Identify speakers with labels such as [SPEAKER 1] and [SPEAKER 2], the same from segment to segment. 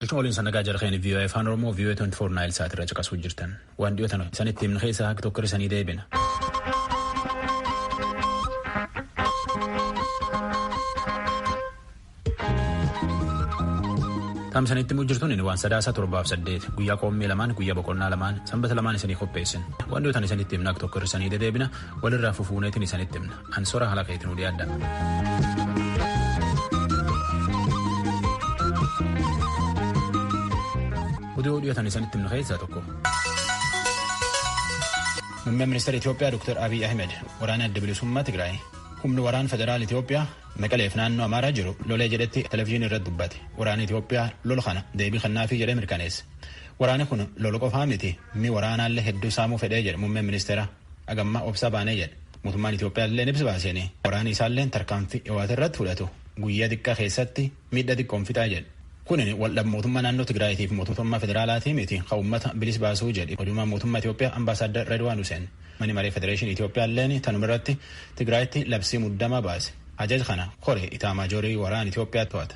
[SPEAKER 1] Jechuun waliin sannagaa jarqeen VOA Afaan Oromoo VOA 24 Naayil Saat irra caqasuu jirtan. Waan dhiyootan isanitti himnu keessaa haqi tokko isanii deebina. Tamsanitti immoo jirtuun waan 3, 7 fi 8 guyyaa qoommee lamaan guyyaa boqonnaa lamaan sanbata lamaan isanii qopheessin. Waan dhiyootan isanitti himna haqi tokko isanii dedeebina walirraa fufuuneetiin isanitti himna. Ansora haala keetiin nu dhiyaadha. Oduu dhiyootan isanitti himnu keessaa tokko. Muummeen ministeera Itoophiyaa Dr. Abiy Ahmed waraana adda bilisummaa Tigraay humni waraana federaal Itoophiyaa Maqaleef naannoo Amaaraa jiru lolee jedhetti televezyiinii irratti dubbate. Waraanni Itoophiyaa lola kana deebii kennaafii jedhee mirkaneesse. Waraanni kun lola qofaa miti mi waraanaallee hedduu saamuu fedhee jedhe muummeen ministeera agammaa obsa baanee jedhe. Mootummaan Itoophiyaa illee ibsa baaseen waraanni isaallee tarkaanfii dhiwaate irratti fudhatu guyyaa xiqqaa keessatti miidhaa xiqqoon fixaa jedhe. Kunin waldhab mootummaa naannoo Tigraayiitiif mootummaa federaalaatii miti kan uummata bilis baasuu jedhe odumaa mootummaa Itoophiyaa ambaasaadar Redwaan Hussein. Manni maree federeeshinii Itoophiyaa illeen tanuma irratti Tigraayitti labsii muddamaa baase. Ajaja kana kore itaamaajorii waraana Itoophiyaa to'ata.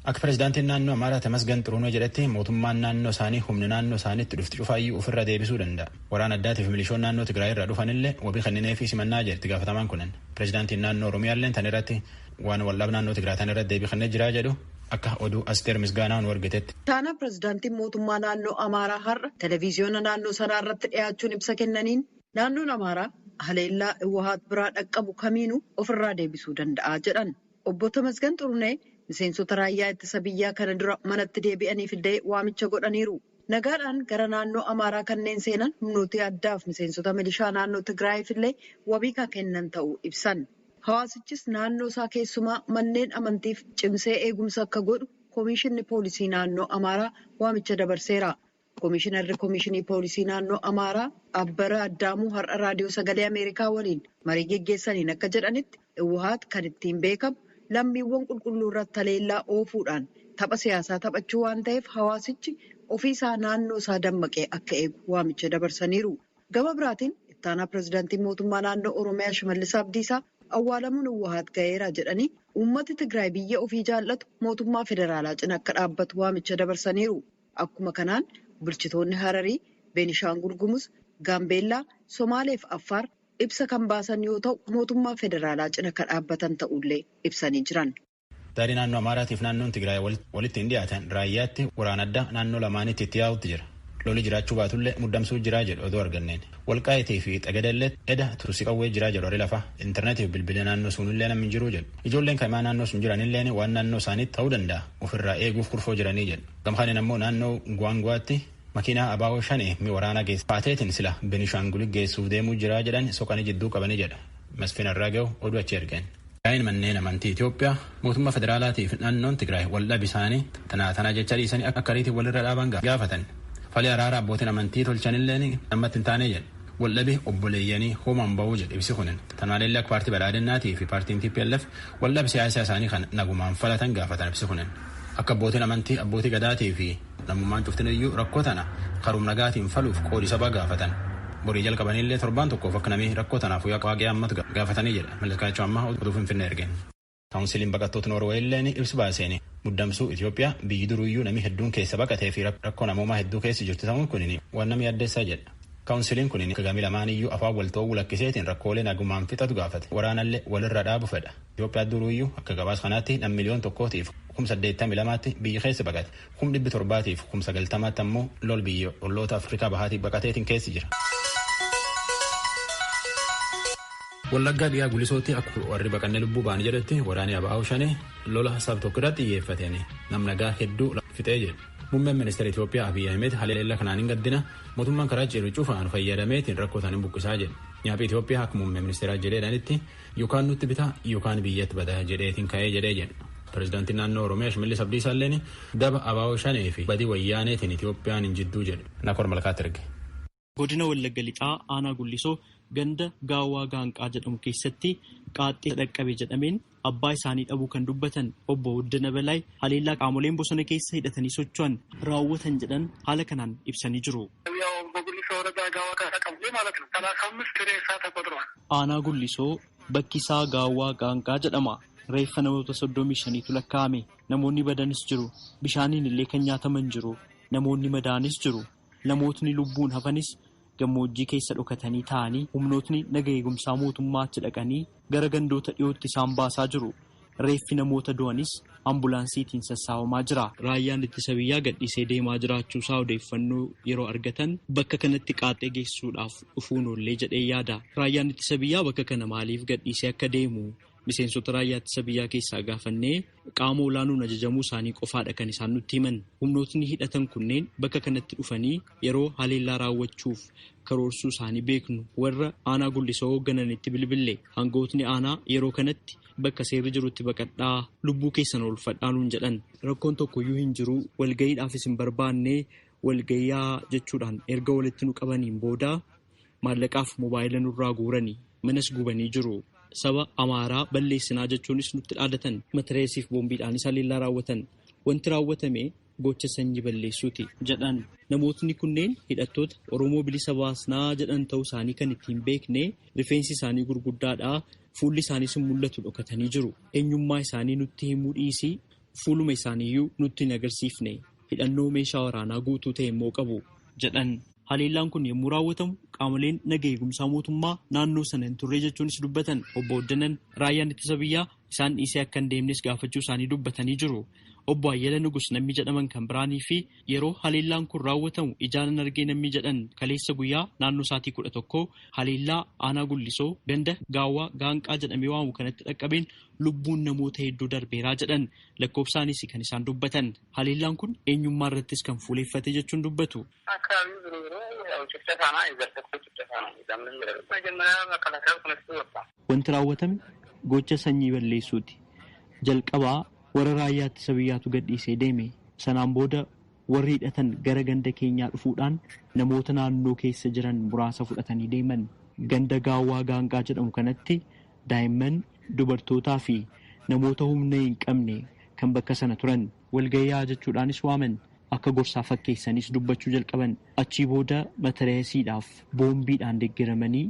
[SPEAKER 1] Akka pirezidaantiin naannoo Amaaraa Tamasgan Xiruunoo jedhetti mootummaan naannoo isaanii humni naannoo isaaniitti dhufti cufaayyuu ofirra deebisuu danda'a. Waraana addaatiif milishoon naannoo Tigraay irraa dhufanillee wabii kennineefii simannaa jedhetti gaafatamaan kunin. Pirezidaantiin naannoo Oromiyaa illee tan irratti waan waldhab naannoo Tigraay tan irratti deebii kennee jiraa jedhu akka oduu Asteer Misgaanaa nu argitetti.
[SPEAKER 2] Taana pirezidaantiin mootummaa naannoo Amaaraa har'a televezyiyoona naannoo sanaa irratti dhiyaachuun ibsa kennaniin naannoon Amaaraa haleellaa Iwahaat biraa dhaqqabu kamiinuu ofirraa deebisuu danda'a jedhan. Obbo Tamasgan Xurunee miseensota raayyaa ittisa biyyaa kana dura manatti deebi'aniif illee waamicha godhaniiru. Nagaadhaan gara naannoo Amaaraa kanneen seenan humnoota addaaf miseensota milishaa naannoo Tigraayiif illee wabii kan kennan ta'uu ibsan. Hawaasichis naannoo isaa keessumaa manneen amantiif cimsee eegumsa akka godhu Komishinni Poolisii Naannoo Amaaraa waamicha dabarseera. Komishinarri Komishinii Poolisii Naannoo Amaaraa Abbara Addaamuu har'a Raadiyoo Sagalee Ameerikaa waliin marii geggeessaniin akka jedhanitti Iwahaat kan ittiin beekamu lammiiwwan qulqulluu irratti haleellaa oofuudhaan tapha siyaasaa taphachuu waan ta'eef hawaasichi ofiisaa naannoo isaa dammaqee akka eegu waamicha dabarsaniiru. Gama biraatiin ittaanaa pirezidaantii mootummaa naannoo Oromiyaa Shimallis Abdiisaa awwaalamuun Iwahaat ga'eera jedhanii uummati Tigraay biyya ofii jaallatu mootummaa federaalaa cina akka dhaabbatu waamicha dabarsaniiru. Akkuma kanaan bulchitoonni Hararii, Beenishaangul Gumuz, Gaambeellaa, Somaalee fi Affaar ibsa kan baasan yoo ta'u mootummaa federaalaa cina akka dhaabbatan ta'ullee ibsanii jiran.
[SPEAKER 1] Daarii naannoo Amaaraatiif naannoon Tigraay walitti hin dhiyaatan raayyaatti waraana addaa naannoo lamaanitti itti yaa'utti jira. Lolli jiraachuu baatullee muddamsuu jiraa jedhu oduu arganneen. Walqaayitii fi xagadellee eda tursi qawwee jiraa jedhu horii lafaa intarneetiif bilbila naannoo sunillee namni hin jiru jedhu. Ijoolleen kaimaa naannoo sun jiranillee waan naannoo isaaniitti ta'uu danda'a ofirraa eeguuf kurfoo jiranii jedhu. Gamkaaniin ammoo naannoo Gwaangwaatti makiinaa abaa'oo shanee mi waraanaa geessa. Paateetiin sila Benishaangul geessuuf deemuu jiraa jedhan soqanii jidduu qabanii jedha. Masfiin Arraaga'u oduu achi ergeen. Yaa'in manneen amantii Itoophiyaa mootummaa federaalaatiif naannoon Tigraay waldhabi isaanii tanaa tanaa jecha dhiisanii akka ariitiin walirra dhaaban gaafatan. Falii araara abbootiin amantii tolchanillee ammatti hin taane jedhe. Waldhabi obboleeyyanii hoomaan ba'uu jedhe ibsi kunin. Tanaallee akka paartii badhaadhinnaatii fi paartiin TPLF waldhabi siyaasaa isaanii kan nagumaan falatan gaafatan ibsi kunin. Akka abbootiin amantii abbootii gadaatii fi namummaan cuftin iyyuu rakkoo tana karum nagaatiin faluuf qoodi sabaa gaafatan. Borii jalqabanillee torbaan tokkoof akka namni rakkoo tanaaf waaqee ammatu gaafatanii jedha. Malakaachuu ammaa oduu Finfinnee ergeen. Kaawunsiliin baqattoota Noorweey illeen ibsa baaseen muddamsuu Itoophiyaa biyyi duruyyuu namni hedduun keessa baqatee fi rakkoo namoomaa hedduu keessa jirtu ta'uun kun waan nama yaaddeessaa jedha. Kaawunsiliin kun gamii lamaan iyyuu afaan wal ta'uu lakkiseetiin rakkoolee nagumaan fixatu gaafate. Waraanallee walirra dhaabu fedha. Itoophiyaa duruyyuu akka gabaasa kanaatti nam 1,082,000 biyya keessa baqate. 790,000 ammoo lol biyya olloota Afrikaa bahaatiif baqateetiin keessa jira. Wallaggaa dhiyaa gulisootti akka warri baqannee lubbuu ba'anii jedhetti waraanni Abaa'oo Shanee lola sab tokko irratti xiyyeeffateen nam nagaa hedduu fixee jedhu. Muummeen ministeera Itoophiyaa Abiy Ahmed haleellaa kanaan hin gaddina mootummaan karaa ciru cufaan fayyadameetiin rakkoo isaanii buqqisaa jedhu. Nyaaphi Itoophiyaa akka muummee ministeeraa jedheedhaanitti yookaan nutti bitaa yookaan biyyatti badaa jedheetiin ka'ee jedhee jedhu. Pireezidaantiin naannoo Oromiyaa Shimallis Abdiisaa illeen daba Abaa'oo Shanee fi badii wayyaaneetiin Itoophiyaan hin jidduu jedhu. Nakoor Malkaatti erge.
[SPEAKER 3] Godina Wallagga Lixaa Aanaa Gullisoo ganda Gaawwaa Gaanqaa jedhamu keessatti qaaxxee dhaqqabe jedhameen abbaa isaanii dhabuu kan dubbatan obbo Wuddina Balaay haleellaa qaamoleen bosona keessa hidhatanii socho'an raawwatan jedhan haala kanaan ibsanii jiru. Aanaa Gullisoo bakki isaa Gaawwaa Gaanqaa jedhama. Reeffa namoota 35tu lakkaa'ame. Namoonni badanis jiru. Bishaaniin illee kan nyaataman jiru. Namoonni madaanis jiru. Namootni lubbuun hafanis gammoojjii keessa dhokatanii taa'anii humnootni naga eegumsaa mootummaatti dhaqanii gara gandoota dhiyootti isaan baasaa jiru. Reeffi namoota du'anis ambulaansiitiin sassaabamaa jira. Raayyaan ittisa biyyaa gadhiisee deemaa jiraachuusaa odeeffannoo yeroo argatan bakka kanatti qaaxee geessuudhaaf dhufuun oollee jedhee yaada. Raayyaan ittisa biyyaa bakka kana maaliif gadhiisee akka deemu miseensota raayyaa ittisa biyyaa keessaa gaafannee qaama olaanuun ajajamuu isaanii qofaadha kan isaan nutti himan. Humnootni hidhatan kunneen bakka kanatti dhufanii yeroo haleellaa raawwachuuf karoorsuu isaanii beeknu warra aanaa Gullisoo hooggananitti bilbille. Hangootni aanaa yeroo kanatti bakka seerri jirutti baqadhaa, lubbuu keessan oolfadhaa nuun jedhan. Rakkoon tokkoyyuu hin jiru, walga'iidhaafis hin barbaanne, walga'iyaa jechuudhaan erga walitti nu qabaniin booda maallaqaaf mobaayila nurraa guuranii manas gubanii jiru. Saba Amaaraa balleessinaa jechuunis nutti dhaadatan. Matireesiif boombiidhaanis haleellaa raawwatan. Wanti raawwatame gocha sanyii balleessuuti jedhan. Namootni kunneen hidhattoota Oromoo bilisa baasnaa jedhan ta'uu isaanii kan ittiin beekne rifeensi isaanii gurguddaadha. Fuulli isaaniis hin mul'atu, dhokatanii jiru. Eenyummaa isaanii nutti himuu dhiisii fuuluma isaaniiyyuu nutti hin agarsiifne. Hidhannoo meeshaa waraanaa guutuu ta'e immoo qabu jedhan. Haleellaan kun yommuu raawwatamu qaamoleen naga eegumsaa mootummaa naannoo sana hin turre jechuunis dubbatan obbo Oddanan. Raayyaan ittisa biyyaa isaan dhiisee akka hin deemnes gaafachuu isaanii dubbatanii jiru. Obbo Ayyala Nugus namni jedhaman kan biraanii fi yeroo haleellaan kun raawwatamu ijaanan argee namni jedhan kaleessa guyyaa naannoo sa'aatii 11 haleellaa aanaa Gullisoo ganda Gaawwaa Gaanqaa jedhamee waamu kanatti dhaqqabeen lubbuun namoota hedduu darbeeraa jedhan. Lakkoofsaanis kan isaan dubbatan. Haleellaan kun eenyummaa irrattis kan fuuleeffate jechuun dubbatu. Wanti raawwatame gocha sanyii balleessuuti. Jalqabaa warra raayyaa ittisa biyyaatu gadhiisee deeme. Sanaan booda warri hidhatan gara ganda keenyaa dhufuudhaan namoota naannoo keessa jiran muraasa fudhatanii deeman. Ganda Gaawwaa Gaanqaa jedhamu kanatti daa'imman, dubartootaa fi namoota humna hin qabne kan bakka sana turan walgayyaa jechuudhaanis waaman. Akka gorsaa fakkeessanis dubbachuu jalqaban. Achii booda matareesiidhaaf boombiidhaan deeggaramanii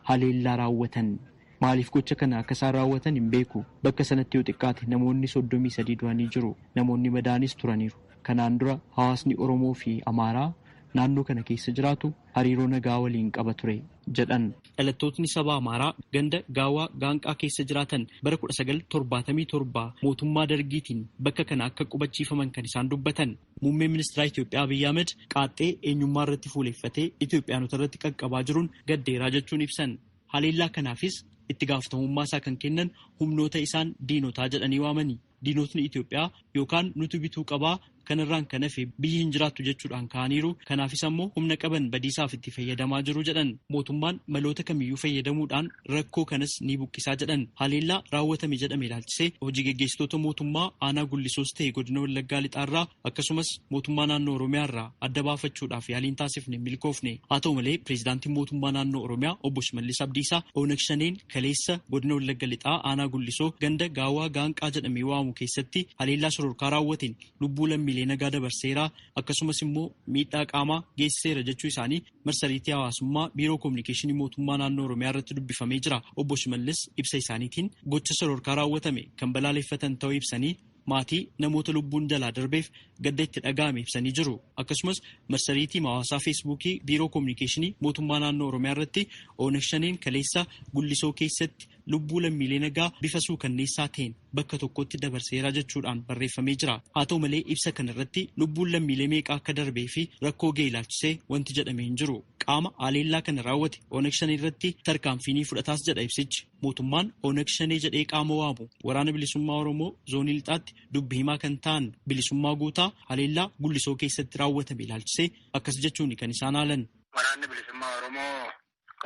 [SPEAKER 3] haleellaa raawwatan. Maaliif gocha kana akka isaan raawwatan hin beeku. Bakka sanatti yoo xiqqaate namoonni 33 du'anii jiru. Namoonni madaanis turaniiru. Kanaan dura hawaasni Oromoo fi Amaaraa naannoo kana keessa jiraatu hariiroo nagaa waliin qaba ture jedhan. Dhalattootni saba Amaaraa ganda Gaawaa Gaanqaa keessa jiraatan bara 1977 mootummaa dargiitiin bakka kana akka qubachiifaman kan isaan dubbatan. Muummeen ministeera Itoophiyaa Abiyyi Ahmed qaaxxee eenyummaa irratti fuuleeffatee Itoophiyaanota irratti qaqqabaa jiruun gaddeeraa jechuun ibsan. Haleellaa kanaafis itti gaafatamummaa isaa kan kennan humnoota isaan diinotaa jedhanii waamani. Diinotni Itoophiyaa yookaan nuti bituu qabaa, kanarraan kan hafe biyyi hin jiraattu jechuudhaan ka'aniiru. Kanaafis ammoo humna qaban badiisaaf itti fayyadamaa jiru jedhan. Mootummaan maloota kamiyyuu fayyadamuudhaan rakkoo kanas ni buqqisaa jedhan. Haleellaa raawwatame jedhame ilaalchisee hojii geggeessitoota mootummaa aanaa Gullisoos ta'e godina Wallaggaa Lixaarraa akkasumas mootummaa naannoo Oromiyaarraa adda baafachuudhaaf yaaliin taasifne milkoofne. Haa ta'u malee pireezidaantiin mootummaa naannoo Oromiyaa obbo Shimallis Abdiisaa Oonag Shaneen kaleessa godina Wallagga Lixaa aanaa Gullisoo ganda Gaawaa Gaanqaa jedhamee waamu keessatti haleellaa shororkaa raawwateen lubbuu lammiilee nagaa dabarseeraa akkasumas immoo miidhaa qaamaa geessiseera jechuu isaanii marsariitii hawaasummaa biiroo koominikeeshinii mootummaa naannoo Oromiyaa irratti dubbifamee jira. Obbo Shimallis ibsa isaaniitiin gocha shororkaa raawwatame kan balaaleffatan ta'uu ibsanii maatii namoota lubbuun jalaa darbeef gadda itti dhaga'ame ibsanii jiru. Akkasumas marsariitii hawaasaa feesbuukii biiroo koominikeeshinii mootummaa naannoo Oromiyaa irratti Oonag Shaneen kaleessa Gullisoo keessatti lubbuu lammiilee nagaa bifa suukanneessaa ta'een bakka tokkotti dabarseera jechuudhaan barreeffamee jira. Haa ta'u malee ibsa kanarratti lubbuun lammiilee meeqa akka darbee fi rakkoo ga'e ilaalchisee wanti jedhame hin jiru. Qaama haleellaa kana raawwate Oonag Shanee irratti tarkaanfii ni fudhataas jedha ibsichi. Mootummaan Oonag Shanee jedhee qaama waamu waraana bilisummaa Oromoo zoonii lixaatti dubbi himaa kan ta'an Bilisummaa Guutaa haleellaa Gullisoo keessatti raawwatame ilaalchisee akkas jechuun kan isaan haalan.
[SPEAKER 4] Waraanni bilisummaa Oromoo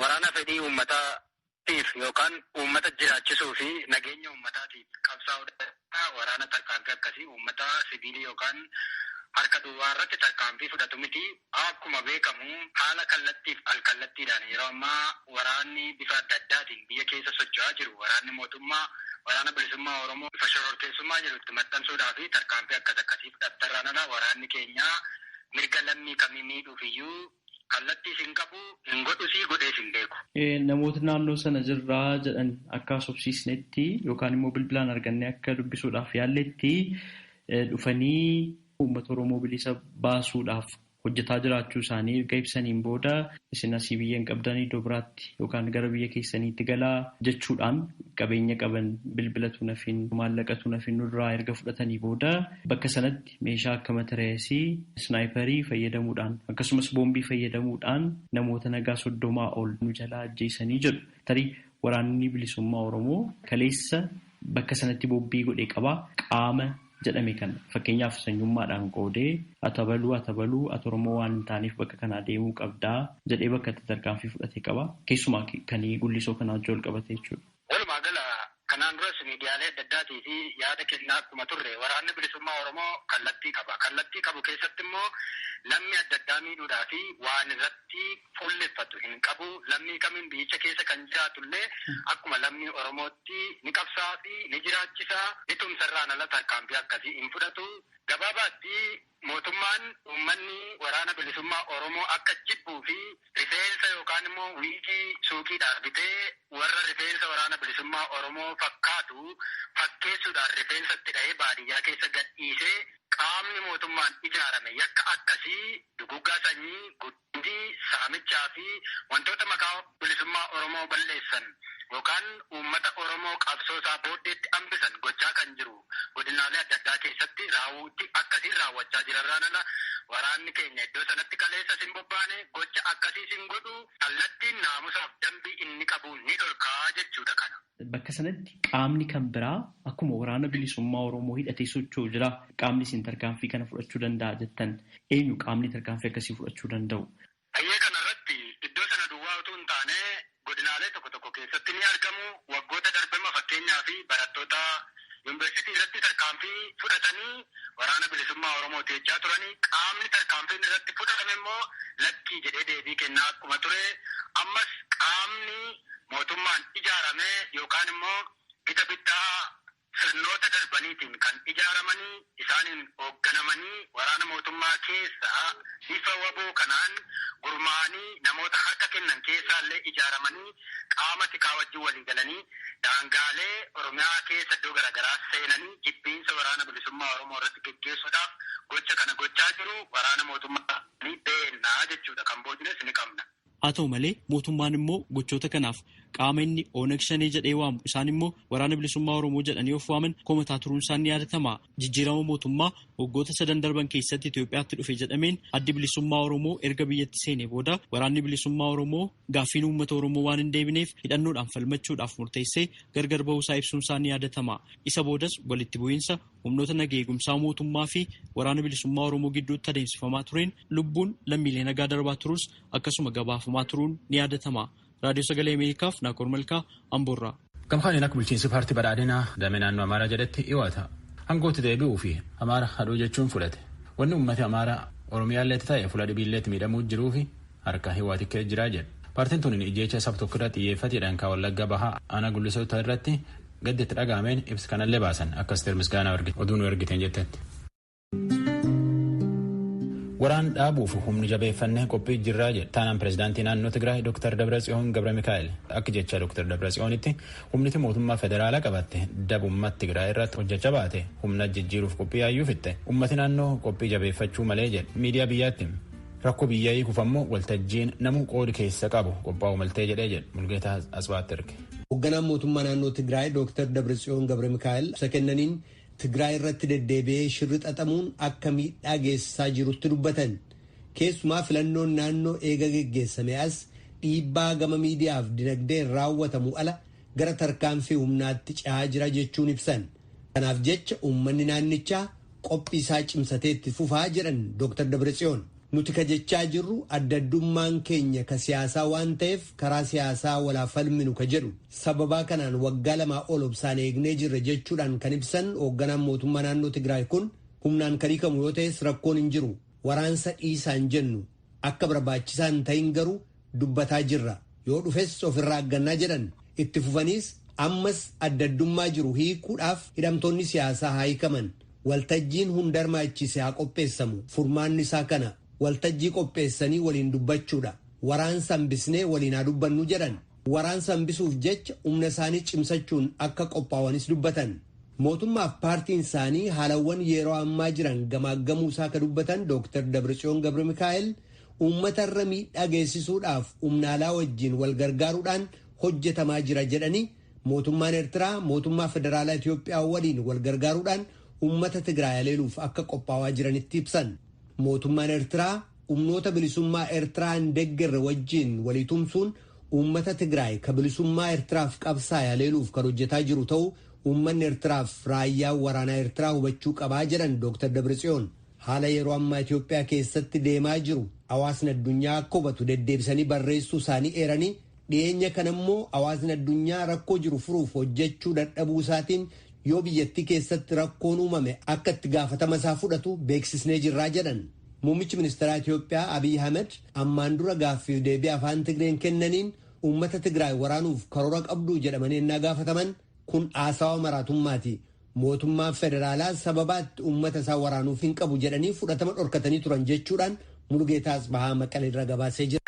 [SPEAKER 4] waraana fedhii uummataatiif yookaan uummata jiraachisuu fi nageenya uummataatiif qabsaa'uudha. Waraana tarkaanfii akkasii uummata sibiilii yookaan harka duwwaa irratti tarkaanfii fudhatu miti. Akkuma beekamu haala kallattiif alkallattiidhaan yeroo ammaa waraanni bifa adda addaatiin biyya keessa socho'aa jiru. Waraanni mootummaa waraana bilisummaa Oromoo bifa shororkeessummaa jiru itti maxxansuudhaa fi tarkaanfii akkas akkasii fudhattarraan ala waraanni keenya mirga lammii kamii miidhuuf iyyuu Kallattii hin qabu, hin godhusii, godhees hin beeku.
[SPEAKER 3] Namoota naannoo sana jirraa jedhan akka haasofsiisnetti yookaan immoo bilbilaan argannee akka dubbisuudhaaf yaalletti dhufanii uummata Oromoo bilisa baasuudhaaf hojjetaa jiraachuu isaanii erga ibsaniin booda isin asii biyya hin qabdan iddoo biraatti yookaan gara biyya keessaniitti galaa jechuudhaan qabeenya qaban bilbilatu nafiin maallaqatu nafiin nurraa erga fudhatanii booda bakka sanatti meeshaa akka matareesii isnaayiparii fayyadamuudhaan akkasumas boombii fayyadamuudhaan namoota nagaa 30 ol nu jalaa ajjeesanii jedhu. Tarii waraanni bilisummaa Oromoo kaleessa bakka sanatti boombii godhee qabaa qaama jedhame kana fakkeenyaaf sanyummaadhaan qoodee atabaluu atabaluu ati Oromoo waan hin taaneef bakka kanaa deemuu qabdaa jedhee bakka itti tarkaanfii fudhatee qaba. Keessumaa kan Gullisoo kanaa wajjin wal qabate jechuudha.
[SPEAKER 4] Walumaa gala kanaan duras miidiyaalee adda addaatii fi yaada kennaa akkuma turre waraanni bilisummaa Oromoo kallattii qaba. Kallattii qabu keessatti immoo lammii adda addaa miidhuudhaa fi waan irratti fuulleffatu hin qabu. Lammii kamiin biyyicha keessa kan jiraatullee akkuma lammii Oromootti ni qabsaa fi ni jiraachisaa, ni tumsarraan ala tarkaanfii akkasii hin fudhatu. Gabaabaatti mootummaan uummanni waraana bilisummaa Oromoo akka jibbuu fi rifeensa yookaan immoo wiigii suuqiidhaan bitee warra rifeensa waraana bilisummaa Oromoo fakkaatu fakkeessuudhaan rifeensa itti dhahee baadiyyaa keessa gadhiisee qaamni mootummaan ijaarame yakka akkasii duguggaa sanyii, guddii, saamichaa fi wantoota maqaa bilisummaa Oromoo balleessan yookaan uummata Oromoo qabsoo isaa booddeetti hambisan gochaa kan jiru godinaalee adda addaa keessatti raawwuutti akkasiin raawwachaa jirarraan ala waraanni keenya iddoo sanatti kaleessa sin bobbaane gocha akkasii sin godhu kallattiin naamusaaf dambii inni qabu ni dhorkaa jechuudha kana.
[SPEAKER 3] Bakka sanatti qaamni kan biraa akkuma waraana bilisummaa Oromoo hidhatee socho'u jira. Qaamni isin tarkaanfii kana fudhachuu danda'a jettan eenyu qaamni tarkaanfii akkasii fudhachuu danda'u?
[SPEAKER 4] Hayyee kanarratti iddoo sana duwwaa utuu hin taane godinaalee tokko tokko keessatti ni argamu. Waggoota darbema fakkeenyaa fi barattoota yuunivarsiitii irratti tarkaanfii fudhatanii waraana bilisummaa Oromoo jechaa turanii qaamni tarkaanfiin irratti fudhatame immoo lakkii jedhee deebii kennaa akkuma ture ammas qaamni mootummaan ijaarame yookaan immoo gita bittaa sirnoota darbaniitiin kan ijaaramanii isaaniin hoogganamanii waraana mootummaa keessaa bifa waboo kanaan gurmaa'anii namoota harka kennan keessaallee ijaaramanii qaama tikaa wajjin walii galanii daangaalee Oromiyaa keessa iddoo garaagaraa seenanii jibbiinsa waraana bilisummaa Oromoo irratti geggeessuudhaaf gocha kana gochaa jiru waraana mootummaa ni beennaa jechuudha. Kan boodines ni qabna.
[SPEAKER 3] Haa ta'u malee mootummaan immoo gochoota kanaaf qaama inni Oonag Shanee jedhee waamu isaan immoo waraana bilisummaa Oromoo jedhanii of waaman komataa turuun isaan ni yaadatama. Jijjiirama mootummaa waggoota sadan darban keessatti Itoophiyaatti dhufe jedhameen addi bilisummaa Oromoo erga biyyatti seenee booda waraanni bilisummaa Oromoo gaaffiin uummata Oromoo waan hin deebineef hidhannoodhaan falmachuudhaaf murteessee gargar bahuusaa ibsuun isaan ni yaadatama. Isa boodas walitti bu'iinsa humnoota nagaa eegumsaa mootummaa fi waraana bilisummaa Oromoo gidduutti adeemsifamaa tureen lubbuun lammiilee nagaa darbaa turus akkasuma gabaafamaa turuun ni yaadatama. Raadiyoo Sagalee Ameerikaaf Naakoor Malkaa Amboorraa.
[SPEAKER 1] Gamkaaniin akka bulchiinsi paartii badhaadhinaa damee naannoo Amaaraa jedhetti dhiyaata. Hangootti deebi'uu fi Amaara hadhuu jechuun fudhate. Wanni uummati Amaaraa Oromiyaalleetti ta'e fuula dhibiilleetti miidhamuu jiruu fi harka hiwaatikkee jiraa jedha. Paartiin tun ijjeecha sab tokko irratti xiyyeeffateedhaan kan Wallagga Bahaa aanaa Gullisoota irratti gaddi itti dhaga'ameen ibsa kanallee baasan akkas Misgaanaa oduu nu ergiteen jettetti. Waraan dhaabuuf humni jabeeffannee qophii jirraa jedhe. Taanaan pirezidaantii naannoo Tigraay Dr. Dabratsiyoon Gabra Mikaa'el akka jecha Dr. Dabratsiyoonitti humniti mootummaa federaalaa qabatte dabummaa Tigraay irratti hojjechaa baate humna jijjiiruuf qophii yaayyuu fitte. Ummati naannoo qophii jabeeffachuu malee jedhe miidiyaa biyyaatti. Rakkoo biyyaa hiikuuf ammoo waltajjiin namuu qoodi keessa qabu qophaa'u maltee jedhee jedhe Mulgeetaa Asbaatti erge.
[SPEAKER 5] Hoogganaan mootummaa naannoo Tigraay Dr. Dabratsiyoon Gabra Mikaa'el ibsa kennaniin Tigraay irratti deddeebi'ee shirri xaxamuun akka miidhaa geessisaa jirutti dubbatan. Keessumaa filannoon naannoo eega geggeessame as dhiibbaa gama miidiyaaf dinagdeen raawwatamu ala gara tarkaanfii humnaatti cehaa jira jechuun ibsan. Kanaaf jecha uummanni naannichaa qophii isaa cimsatee itti fufaa jedhan Dr. Dabratsiyoon. Nuti ka jechaa jirru adda addummaan keenya ka siyaasaa waan ta'eef karaa siyaasaa walaa falminu ka jedhu sababaa kanaan waggaa 2 ol obsaan eegnee jirra jechuudhaan kan ibsan hoogganaan mootummaa naannoo Tigraay kun humnaan kan hiikamu yoo ta'es rakkoon hin jiru waraansa dhiisaan jennu akka barbaachisaa hin ta'in garuu dubbataa jirra yoo dhufes ofirraa aggannaa jedhan itti fufaniis ammas adda addummaa jiru hiikuudhaaf hidhamtoonni siyaasaa haa hiikaman waltajjiin hunda hirmaachise haa qopheessamu furmaanni isaa kana. Waltajjii qopheessanii waliin dubbachuudha. Waraansa hambisnee waliin haa dubbannu jedhan. Waraansa hambisuuf jecha humna isaanii cimsachuun akka qophaa'anis dubbatan. Mootummaaf paartiin isaanii haalawwan yeroo ammaa jiran gamaaggamuu isaa akka dubbatan Dr. Dabratsiyoon Gabra Mikaa'el uummata irra miidhaa geessisuudhaaf humna alaa wajjin wal gargaaruudhaan hojjetamaa jira jedhanii mootummaan Eertiraa mootummaa federaalaa Itoophiyaa waliin wal gargaaruudhaan uummata Tigraay haleeluuf akka qophaa'aa jiranitti ibsan. Mootummaan Eertiraa humnoota bilisummaa Eertiraa hin deeggarre wajjin walii tumsuun uummata Tigraay ka bilisummaa Eertiraaf qabsaa'e haleeluuf kan hojjetaa jiru ta'uu uummanni Eertiraaf raayyaa waraanaa Eertiraa hubachuu qabaa jedhan Dr. Dabratsiyoon. Haala yeroo ammaa Itoophiyaa keessatti deemaa jiru hawaasni addunyaa akka hubatu deddeebisanii barreessuu isaanii eeranii dhiyeenya kana immoo hawaasni addunyaa rakkoo jiru furuuf hojjechuu dadhabuu isaatiin yoo biyyattii keessatti rakkoon uumame akka itti gaafatama isaa fudhatu beeksisnee jirraa jedhan. Muummichi ministeeraa Itoophiyaa Abiy Ahmed ammaan dura gaaffiif deebii afaan Tigreen kennaniin uummata Tigraay waraanuuf karoora qabdu jedhamanii ennaa gaafataman kun haasawa maraatummaati. Mootummaan federaalaa sababaatti uummata isaa waraanuuf hin qabu jedhanii fudhatama dhorkatanii turan jechuudhaan Mulugeetaa Asbahaa Maqalee irra gabaasee jira.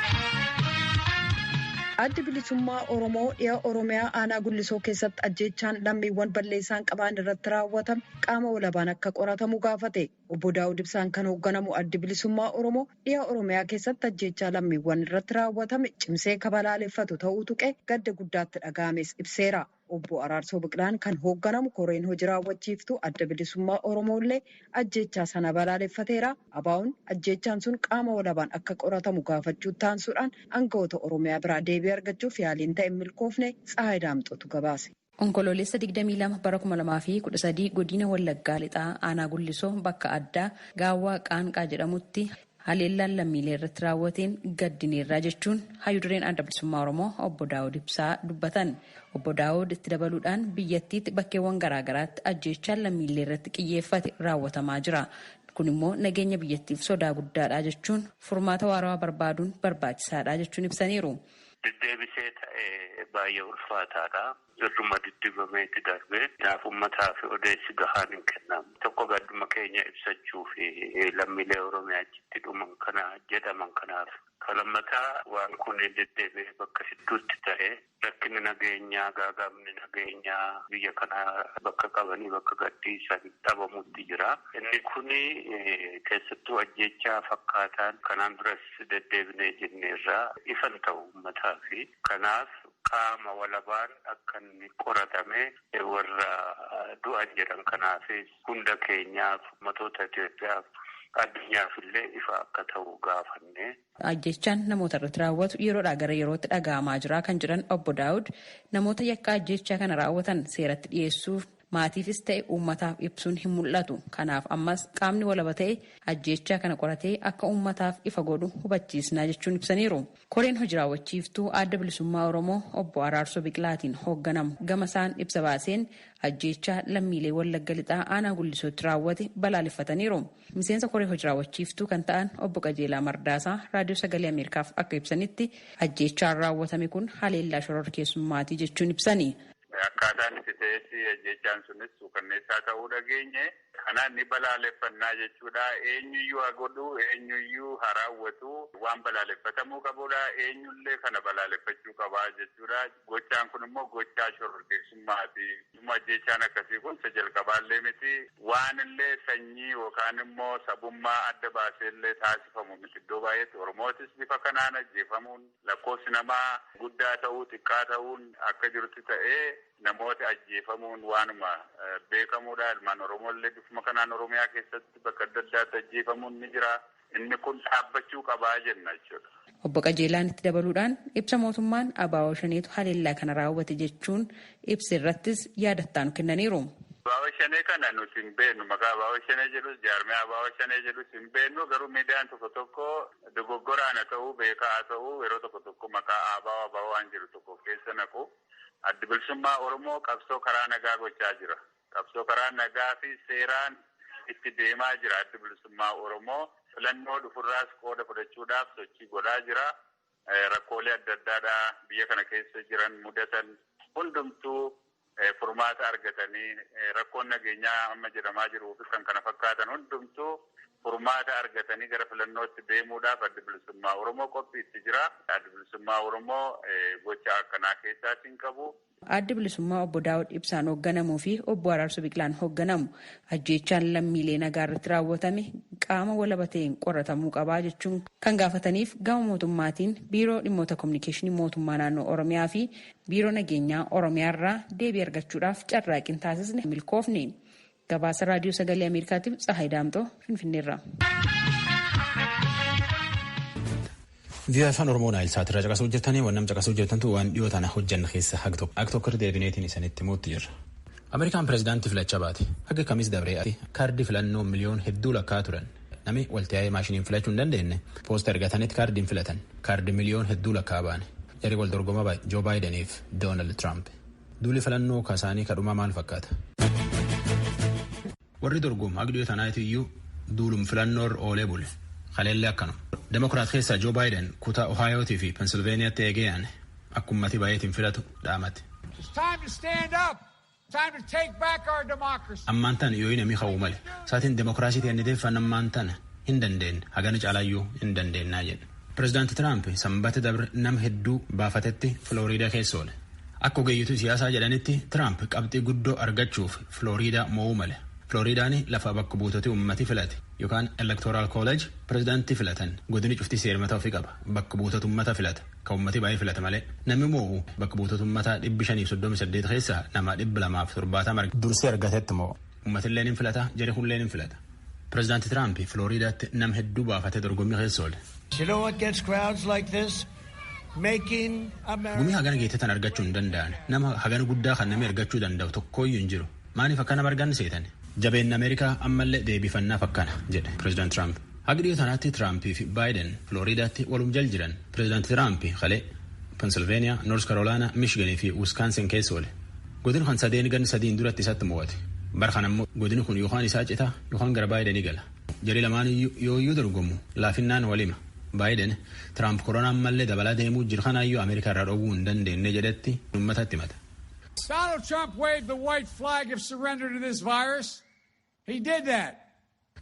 [SPEAKER 2] Addi bilisummaa Oromoo dhiha Oromiyaa aanaa Gullisoo keessatti ajjeechaan lammiiwwan balleessaan qaban irratti raawwatame qaama walabaan akka qoratamu gaafate. Obbo Daawud Ibsaan kan hoogganamu addi bilisummaa Oromoo dhiha Oromiyaa keessatti ajjeechaa lammiiwwan irratti raawwatame cimsee kabalaaleffatu ta'uu tuqee gadda guddaatti dhaga'ames ibseera. Obbo Araarsoo Biqilaan kan hoogganamu koreen hojii raawwachiiftuu adda bilisummaa Oromoo illee ajjeechaa sana balaaleffateera. Abaa'uun ajjeechaan sun qaama walabaan akka qoratamu gaafachuu taansuudhaan aangawoota Oromiyaa biraa deebii argachuuf yaaliin ta'e milkoofne Tsahaay Daamxootu gabaase.
[SPEAKER 6] Onkoloolessa 22 bara 2013 godina Wallaggaa Lixaa aanaa Gullisoo bakka addaa Gaawwaa Qaanqaa jedhamutti haleellaan lammiilee irratti raawwateen gaddineerraa jechuun hayyudureen adda bilisummaa Oromoo obbo Daawud Ibsaa dubbatan. Obbo Daawud itti dabaluudhaan biyyattiitti bakkeewwan garaagaraatti ajjeechaan lammiilee irratti xiyyeeffate raawwatamaa jira. Kun immoo nageenya biyyattiif sodaa guddaadha jechuun furmaata waarawaa barbaaduun barbaachisaadha jechuun ibsaniiru.
[SPEAKER 7] Deddeebisee ta'ee baay'ee ulfaataadha. Irruma diddibameeti darbee kanaaf uummataa fi odeessi gahaan hin kennamu. Tokko gadduma keenya ibsachuu fi lammiilee Oromiyaa achitti dhuman kana jedhaman kanaaf. Kalammataa waan kun deddeebi'ee bakka hedduutti ta'e rakkinni nageenyaa gaagaabni nageenyaa biyya kanaa bakka qabanii bakka gadhiisan dhabamutti jira. Inni kun keessattuu ajjeechaa fakkaataan kanaan duras deddeebinee jenneerraa ifan ta'u uummataa fi kanaaf qaama walabaan akka inni qoratame warra du'an jedhan kanaafis hunda keenyaaf ummatoota Itoophiyaaf addunyaaf illee ifa akka ta'u gaafanne.
[SPEAKER 6] Ajjechaan namoota irratti raawwatu yeroodhaa gara yerootti dhaga'amaa jira kan jedhan obbo Daawud namoota yakka ajjechaa kana raawwatan seeratti dhiyeessuuf maatiifis ta'e uummataaf ibsuun hin mul'atu. Kanaaf ammas qaamni walaba ta'e ajjechaa kana qoratee akka uummataaf ifa godhu hubachiisnaa jechuun ibsaniiru. Koreen hojii raawwachiiftuu adda bilisummaa Oromoo obbo Araarsoo Biqilaatiin hoogganamu gama isaan ibsa baaseen ajjechaa lammiilee Wallagga Lixaa aanaa Gullisootti raawwate balaaleffataniiru. Miseensa koree hojii raawwachiiftuu kan ta'an obbo Qajeelaa Mardaasaa Raadiyoo Sagalee Ameerikaaf akka ibsanitti ajjechaan raawwatame kun haleellaa shororkeessummaatii jechuun ibsani.
[SPEAKER 8] Akkaataan itti ta'es ajjechaan sunis suukanneessaa ta'uu dhageenye. Kanaan ni balaaleffannaa jechuudha. Eenyuyyuu haa godhu, eenyuyyuu haa raawwatu, waan balaaleffatamuu qabudha. Eenyullee kana balaaleffachuu qabaa jechuudha. Gochaan kun immoo gochaa shororkeessummaati. Ajjechaan akkasii kun isa jalqabaallee miti. Waanillee sanyii yookaan immoo sabummaa adda baaseellee taasifamu miti. Iddoo baay'eetti Oromootis bifa kanaan ajjeefamuun lakkoofsi namaa guddaa ta'uu xiqqaa ta'uun akka jirutti ta'ee namoota ajjeefamuun waanuma beekamuudha. Ilmaan Oromooillee bifuma kanaan Oromiyaa keessatti bakka adda addaatti ajjeefamuun ni jira. Inni kun dhaabbachuu qabaa jenna jechuudha.
[SPEAKER 6] Obbo Qajeelaan itti dabaluudhaan ibsa mootummaan ABO shaneetu haleellaa kana raawwate jechuun ibsa irrattis yaadattaan kennaniiru.
[SPEAKER 8] ABO shanee kana nuti hin beeknu. Maqaa ABO shanee jedhus jaarmee ABO shanee jedhus hin beeknu. Garuu miidiyaan tokko tokko dogoggoraan haa ta'uu beekaa haa ta'uu yeroo tokko tokko maqaa ABO ABO waan jiru tokko keessa naqu. Addi bilisummaa Oromoo qabsoo karaa nagaa gochaa jira. Qabsoo karaa nagaa fi seeraan itti deemaa jira. Addi bilisummaa Oromoo filannoo dhufurraas qooda fudhachuudhaaf sochii godhaa jira. Rakkoolee adda addaadhaa biyya kana keessa jiran mudatan hundumtuu furmaata argatanii rakkoon nageenyaa amma jedhamaa jiruu fi kan kana fakkaatan hundumtuu furmaata argatanii gara filannootti deemuudhaaf Adda Bilisummaa Oromoo qophiitti jira. Adda Bilisummaa Oromoo gocha akkanaa keessaas hin qabu.
[SPEAKER 6] Addi Bilisummaa obbo Daawud Ibsaan hoogganamuu fi obbo Araarsoo Biqilaan hoogganamu ajjeechaan lammiilee nagaa irratti raawwatame qaama walaba ta'een qoratamuu qabaa jechuun kan gaafataniif gama mootummaatiin biiroo dhimmoota kominikeeshinii mootummaa naannoo Oromiyaa fi biiroo nageenyaa Oromiyaa irraa deebii argachuudhaaf carraaqqii taasisne milkoofne. Gabaasa Raadiyoo Sagalee Ameerikaatiif Tsahaay Daamtoo Finfinneerra.
[SPEAKER 1] Vii'aa Afaan Oromoo Naayil Saatirraa caqasuu jirtanii waan nam caqasuu jirtantu waan dhiyoo tana hojjanna keessa hag tokko irra deebineetiin isanitti himuutti jirra. Ameerikaan pireezidaantii filachaa baate haga kamis dabree kaardii filannoo miliyoon hedduu lakkaa turan. Nami waltaa'ee maashiniin filachuu hin dandeenye poosta ergatanitti kaardiin filatan kaardii miliyoon hedduu lakkaa baane. Jarri wal dorgoma Joo Baayideniif Doonaald Tiraamp. Duuli filannoo kasaanii kadhumaa maal fakkaata? Warri dorgomu haga dhiyoo tanaati iyyuu duulum filannoo irra oolee bule. Kaleellee akkanuma. Demokiraat keessaa Joo Baayiden kutaa Ohaayootii fi Pensilveeniyaatti eegee yaane akka ummati baay'eetiin filatu dhaamate. Ammaan tana yoo namni ka'uu male saatiin demokiraasii ta'e deeffan ammaan tana hin dandeenye hagana caalaayyuu hin dandeennaa jedhe. Pireezidaanti Tiraamp sanbata dabre nama hedduu baafatetti Filooriidaa keessa oole. Akka ogeeyyituu siyaasaa jedhanitti Tiraamp qabxii guddoo argachuuf Filooriidaa mo'uu male. Filooriidaan lafa bakka buutota uummati filate yookaan elektoraal kooleej pireezidaantii filatan godini cufti seermataa ofii qaba bakka buutota uummata filata kan uummati baay'ee filata malee namni moo'u bakka buutota uummataa 538 keessaa nama 270 dursee argatetti moo'u uummatillee ni filata jari hullee ni filata. Pireezidaanti Tiraamp Filooriidaatti nama hedduu baafatee dorgommii keessa oole. Gumii hagana geettetan argachuu hin danda'an nama hagana guddaa kan namni argachuu danda'u tokkooyyuu hin jiru maaliif akka nama argan seetan. Jabeenni Ameerikaa ammallee deebifannaaf akkana jedhe pireezidaant Tiraamp. Haga dhiyoo tanaatti Tiraampii fi Baayiden Filooriidaatti walum jal jiran. Pireezidaant Tiraamp kalee Pensilveeniyaa, Noors Karoolaanaa, Miishiganii fi Wiskaansin keessa oole. Godin kan sadeen ganni sadiin duratti isatti mo'ate. Bara kana immoo godini kun yookaan isaa citaa yookaan gara Baayidenii gala. Jarri lamaan yooyyuu dorgomu laafinnaan walima. Baayiden Tiraamp koronaa ammallee dabalaa deemuu jiru kanaayyuu Ameerikaa irraa dhoowwuu hin dandeenye jedhetti uummatatti himata.
[SPEAKER 9] Donald Trump waved the white flag of surrender to this virus. He did that.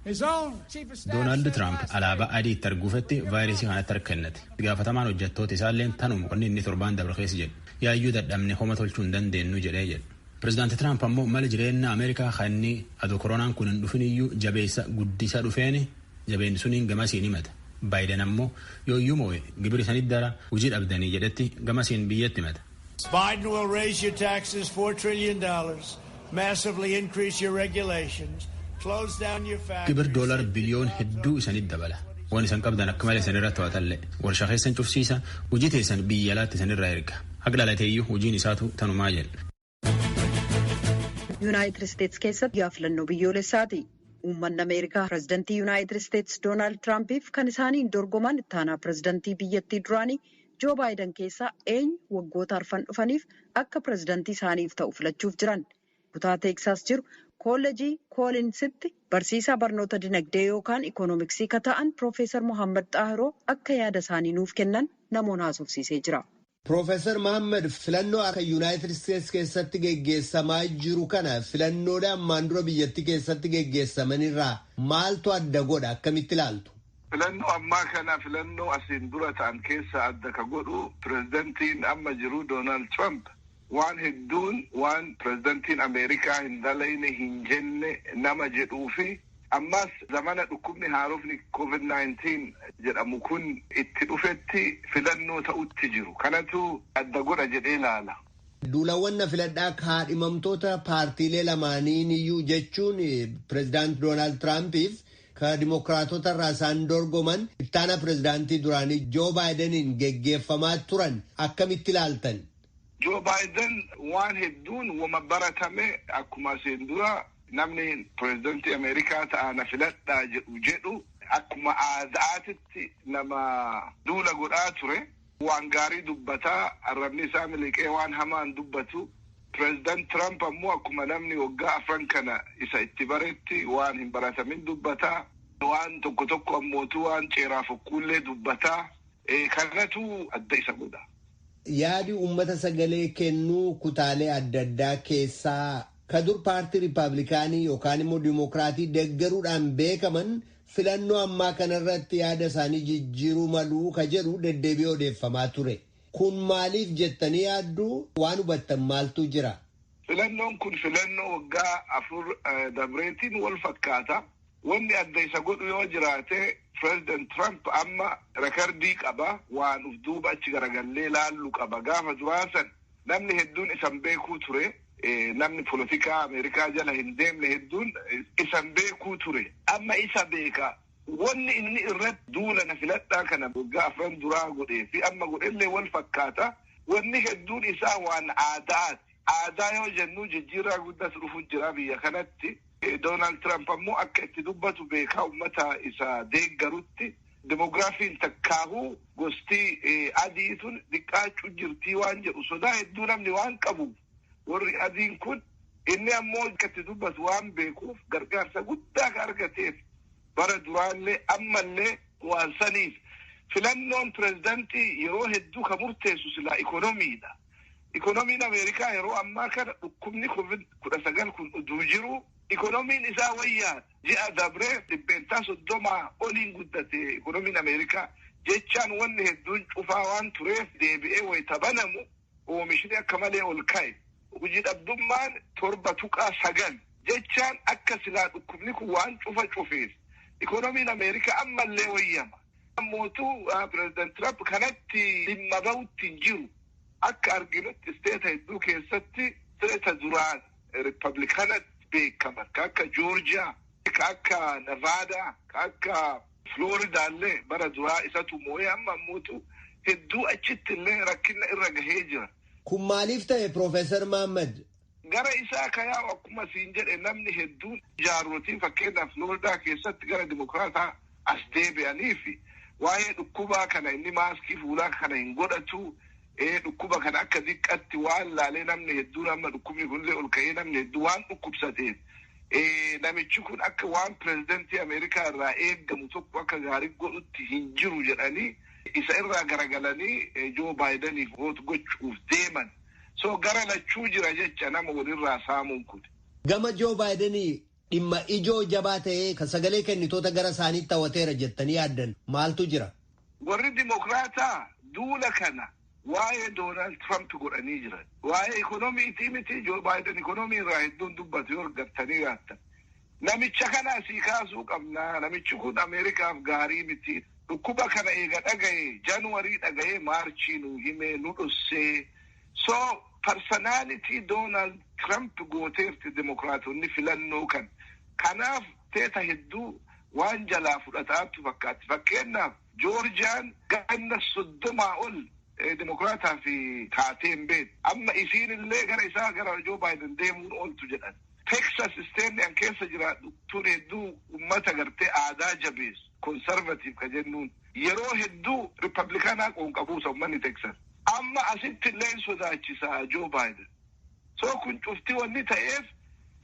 [SPEAKER 9] His own chief of staff.
[SPEAKER 1] Doonaald Tiraamp alaabaa adii itti arguufetti vaayirasii kanatti harka kennate. Gaafatamaan hojjettoota isaallee tanuma qonni inni torbaan dabre keessa jedhe. Yaayyuu dadhabne homa tolchuu hin dandeenyu jedhee jedhe. Pireezidaanti Tiraamp ammoo mala jireenya Ameerikaa kan inni adoo koronaan kun hin dhufin iyyuu jabeessa guddisa dhufeen jabeenni suniin gamasiin himata. Baayiden ammoo yooyyuu moo'e gibira isanitti dara hojii dhabdanii jedhetti gamasiin biyyatti himata.
[SPEAKER 10] Biden will raise your taxes $4 trillion, massively increase your regulations, close down your factories.
[SPEAKER 1] Gibir doolar biliyoon hedduu isanitti dabala. Waan isan qabdan akka malee isanirra to'atallee. Warshaa keessan cufsiisa, hojii teessan biyya alaatti isanirraa erga. Haqa dhalateeyyuu hojiin isaatu tanumaa jedha.
[SPEAKER 2] Yuunaayitid Isteetsi keessatti guyyaa filannoo biyyoolessaati. Uummanni Ameerikaa pireezidantii Yuunaayitid Isteetsi Doonaald Tiraampiif kan isaaniin dorgoman ittaanaa pireezidantii biyyattii duraanii Joo Baayiden keessaa eenyu waggoota arfan dhufaniif akka pireezidantii isaaniif ta'u filachuuf jiran. Kutaa Teeksaas jiru koollejii Koolinsitti barsiisaa barnoota dinagdee yookaan ikoonomiksii ka ta'an Piroofeesar Mohaammed Xaahiroo akka yaada isaanii nuuf kennan namoota haasofsiisee jira.
[SPEAKER 5] Piroofeesar Mohaammed filannoo akka Yuunaayitid Isteetsi keessatti geggeessamaa jiru kana filannoodhaan ammaan dura biyyattii keessatti geggeessamanirraa maaltu adda godha akkamitti ilaaltu?
[SPEAKER 11] Filannoo ammaa kana filannoo asiin dura ta'an keessa adda ka godhu pireezidantiin amma jiru Doonaald Tiraamp waan hedduun waan pireezidantiin Ameerikaa hin dalayne hin jenne nama jedhuu fi ammas zamana dhukkubni haarofni COVID-19 jedhamu kun itti dhufetti filannoo ta'utti jiru. Kanatu adda godha jedhee ilaala.
[SPEAKER 5] Duulawwan na filadhaa kaadhimamtoota paartiilee lamaaniin iyyuu jechuun pireezidaant Doonaald Tiraampiif ka dimokiraatota irraa isaan dorgoman ittaana pireezidaantii duraanii Joo Baayideniin geggeeffamaa turan akkamitti ilaaltan?
[SPEAKER 11] Joo Baayiden waan hedduun wama baratame akkuma asiin dura namni pireezidantii Ameerikaa ta'a na filadhaa jedhu akkuma aadaatitti nama duula godhaa ture. Waan gaarii dubbataa arrabni isaa miliqee waan hamaan dubbatu. Pireezidant Tiraamp ammoo akkuma namni waggaa afran kana isa itti baretti waan hin baratamin dubbataa. Waan tokko tokko ammootu waan ceeraa fokkuullee dubbataa. Kanatu adda isa godha.
[SPEAKER 5] Yaadi uummata sagalee kennuu kutaalee adda addaa keessaa ka dur paartii Riippaabilikaanii yookaan immoo Dimookiraatii deeggaruudhaan beekaman Filannoo ammaa kanarratti yaada isaanii jijjiiruu maluu ka jedhu deddeebi'ee odeeffamaa ture. Kun maaliif jettanii yaadduu waan hubattan maaltu jira?
[SPEAKER 11] Filannoon kun filannoo waggaa 4 dabreetiin wal fakkaata. Wanni adda isa godhu yoo jiraate, President Trump amma rekardii qaba, waan uf duuba achi garagallee laallu qaba. Gaafa duraasan namni hedduun isan beekuu ture. Namni polotikaa Ameerikaa jala hin deemne hedduun isan beekuu ture. Amma isa beeka. Wanni inni irratti duula na filadhaa kana waggaa 4 duraa godhee fi amma godhellee wal fakkaata. Wanni hedduun isaa waan aadaati. Aadaa yoo jennu, jijjiirraa guddaas dhufu jira biyya kanatti. Doonaald Tiraamp ammoo akka itti dubbatu beekaa uummata isa deeggarutti. Demograafiin takkaahuu gosti adii tun xiqqaachuu jirtii waan jedhu sodaa hedduu namni waan qabuuf, warri adiin kun inni ammoo akka itti dubbatu waan beekuuf, gargaarsa guddaa ka argateef bara duraallee ammallee waan saniif. Filannoon pirezidantii yeroo hedduu ka murteessu silaa ikonomiidha. Ikonomiin Ameerikaa yeroo ammaa kana, dhukkubni COVID-19 kun uduu jiru, ikonomiin isaa wayyaa. Ji'a dabree 30% oliin guddate ikonomiin Ameerikaa. Jechaan wanni hedduun cufaa waan tureef, deebi'ee wayita banamu oomishni akka malee ol ka'e. Hojii dhabdummaan 7.9. Jechaan akka silaa dhukkubni kun waan cufa cufeef ikonomiin Ameerikaa ammallee wayyama. Mootuu Pireezidant Trump kanatti dhimma bahutti hin jiru. Akka arginutti isteeta hedduu keessatti, isteeta duraan Riippablikanatti beekaman ka akka Joorjiyaa, ka akka Nevaadaa, ka akka Flooridaallee bara duraa isatu moo'ee, amma ammootu hedduu achitti illee rakkina irra gahee jira.
[SPEAKER 5] Kun maaliif ta'e, Piroofeesar Mahammad?
[SPEAKER 11] Gara isaa ka yaa'u, akkuma siin jedhe, namni hedduun jaarrotiin fakkeenyaaf Flooridaa keessatti gara Dimokiraataa as deebi'anii fi waa'ee dhukkubaa kana inni maaskii fuulaa kana hin godhatu. Dhukkuba kana akka xiqqatti waan laalee, namni hedduun amma dhukkubni kunillee ol ka'ee namni hedduu waan dhukkubsateef, namichi kun akka waan pirezidantii Ameerikaa irraa eeggamu tokko akka gaarii godhutti hin jiru jedhanii isa irraa garagalanii Joo Baayidaniif vote gochuuf deeman. So gara lachuu jira jecha nama walirraa saamuun kun.
[SPEAKER 5] Gama Joo Baayidenii dhimma ijoo jabaa ta'ee kan sagalee kennitoota gara isaaniitti hawwateera jettanii yaaddan maaltu jira?
[SPEAKER 11] Warri Dimokiraataa duula kana waa'ee Doonaald Tiraamp godhanii jiran. Waa'ee ikonomiitii miti. Joo Baayiden ikonomii irraa hedduun dubbatu yoo argattanii yaattan. Namicha kana asii kaasuu qabna. Namichi kun Ameerikaaf gaarii miti. Dhukkuba kana eega dhagaye, Januwarii dhagaye, Maarchii nu himee nu dhossee. So personality Doonaald Tiraamp gooteerti Dimokiraatonni filannoo kan. Kanaaf teeta hedduu waan jalaa fudhataatu fakkaatti. Fakkeenyaaf Joorjiyaan ganna 30 ol Dimokiraataa fi taatee hin beektu. Amma isiin illee gara isaa, gara Joo Baayiden deemuun ooltu jedhan. Texas isteenni an keessa jiraadhu tun hedduu ummata gartee aadaa jabeessu, conservative ka jennuun, yeroo hedduu Ripablikaanaa qoonqabuusa ummanni Texas. Amma asitti illee hin sodaachisaa Joo Baayiden. So kun cufti wanni ta'eef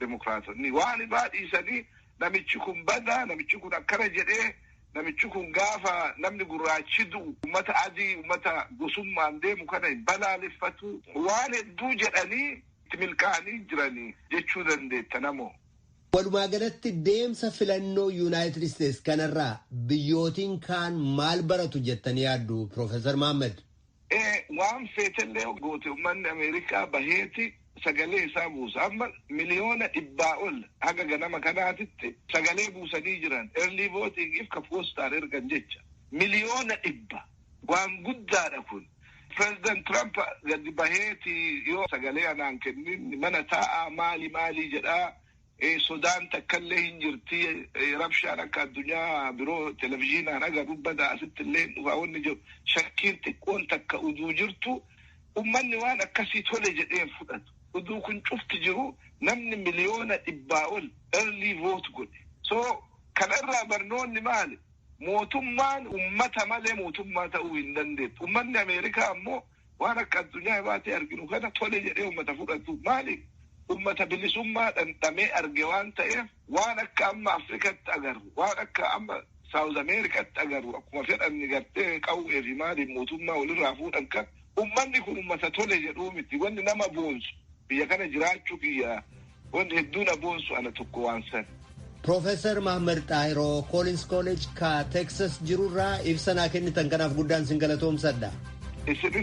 [SPEAKER 11] Dimokiraatonni waan baadhiisanii namichi kun badaa, namichi kun akkana jedhee, namichi kun gaafa namni gurraachi du'u ummata adii, ummata gosummaan deemu kana hin balaaleffatu, waan hedduu jedhanii itti milkaa'anii jiranii jechuu dandeetta namoo.
[SPEAKER 5] Walumaa galatti deemsa filannoo Yuunaayitid Isteets kanarraa biyyootiin kaan maal baratu jettanii yaaddu, Piroofeesar Mahammad?
[SPEAKER 11] Waan feetellee goote, uummanni Ameerikaa baheeti sagalee isaa buusa. Amma 100,000,000 ol haga ganama kanaatitti sagalee buusanii jiran. Early voting if ka poostaan ergan jecha. 100,000,000 waan guddaadha kun. President Trump gadi baheeti yoo sagalee anaan kennin mana taa'aa maali maali jedhaa, sodaan takkallee hin jirti, rabshaan akka addunyaa biroo televizhiinaan agarru badaa asitti illee dhufaa wanni jiru shakkiin xiqqoon takka uduu jirtu, ummanni waan akkasii tole jedheen fudhatu. Uduu kun cufti jiru namni 100,000,000 ol early vote godhe. So kanarraa barnoonni maali? Mootummaan ummata malee mootummaa ta'uu hin dandeettu. Ummanni Ameerikaa ammoo waan akka addunyaa baatee arginu kana tole jedhee ummata fudhatu. Maali? Ummata bilisummaa dhandhamee arge waan ta'eef, waan akka amma Afrikatti agarru, waan akka amma Saawuz Ameerikaatti agarru, akkuma fedhan gartee qawwee fi maaliin mootummaa walirraa fuudhan kan ummanni kun ummata tole jedhuu miti. Wanni nama boonsu biyya kana jiraachuu kiyya, wanni hedduu na boonsu ana tokko waan san.
[SPEAKER 5] Piroofeesar Mahammad Xaahiroo Koolins Kooleej ka Teksas jirurraa ibsa naa kennitan kanaaf guddaan sin galatoomsadha.
[SPEAKER 11] Isinis.